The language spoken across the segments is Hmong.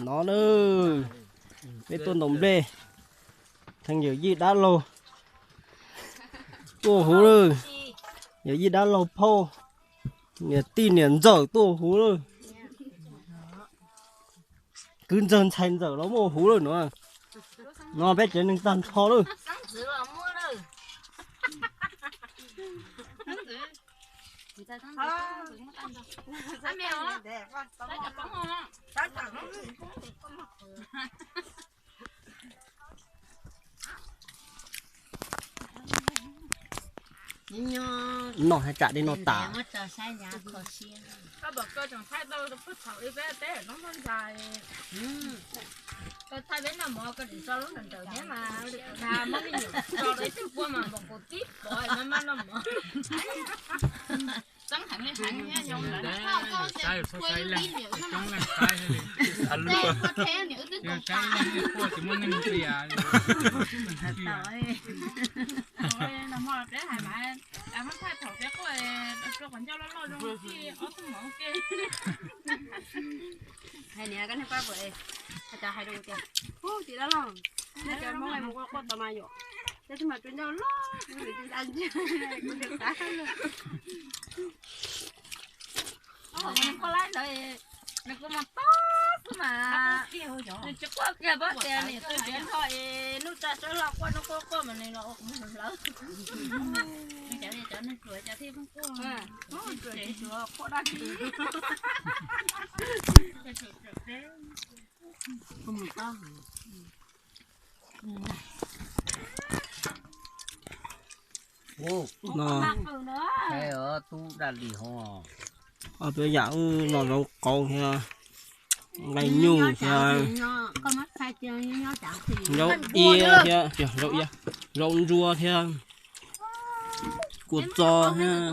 No na, peb tuaj ntaus nplej, theej yawm yij dab laug tuaj huv lawm, yawm yij dab laug phauj, niam tij niam ntxawm tuaj huv lawm. Kwv ntxawg ntxhais ntxawm los muaj huv lawm no. No peb tsev neeg tag nrho lawm. Noj haj tsam dej noj tas. Hais niam koj niag pab pam, hais rau tias, ub, txiv dab laug, nej cov Hmoob mus quaj quaj tau mas yom, tab sis mas tsuas nyob loj, kuv niam tsis nta ntsia, kuv niam xav lawm. Nws kuj mas tob xwb mas, nws tsis quaj kiag, paub tias nws tus tsev nrho es hnub tsa sawv los quaj, hnub quaj quaj mas nws los ua kuv mus hlawv. Nws cov, cov neeg ruam cov thiaj quaj, ruam tsis ruam quaj dab tsi. No, ob peb yam, no zaub qaub thiab nqaij nyuj thiab, zaub iab thiab, zaub iab, zaub ntsuab thiab, kua txob thiab.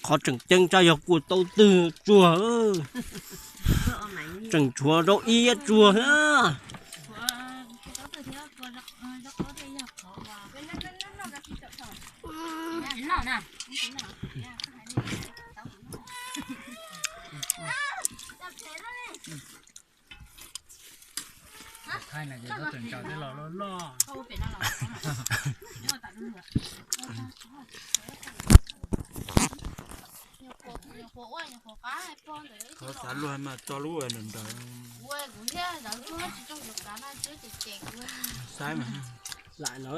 Qhov tseem ceeb tsa yog kua taub twg tsuag, tseem tshuav zaub iab tsuag thiab. Thaij na ces koj tseem tsaws tej los loj loj. Qhov xav luag mas tso lub ntawd ntawd. Saib mas. Lam no.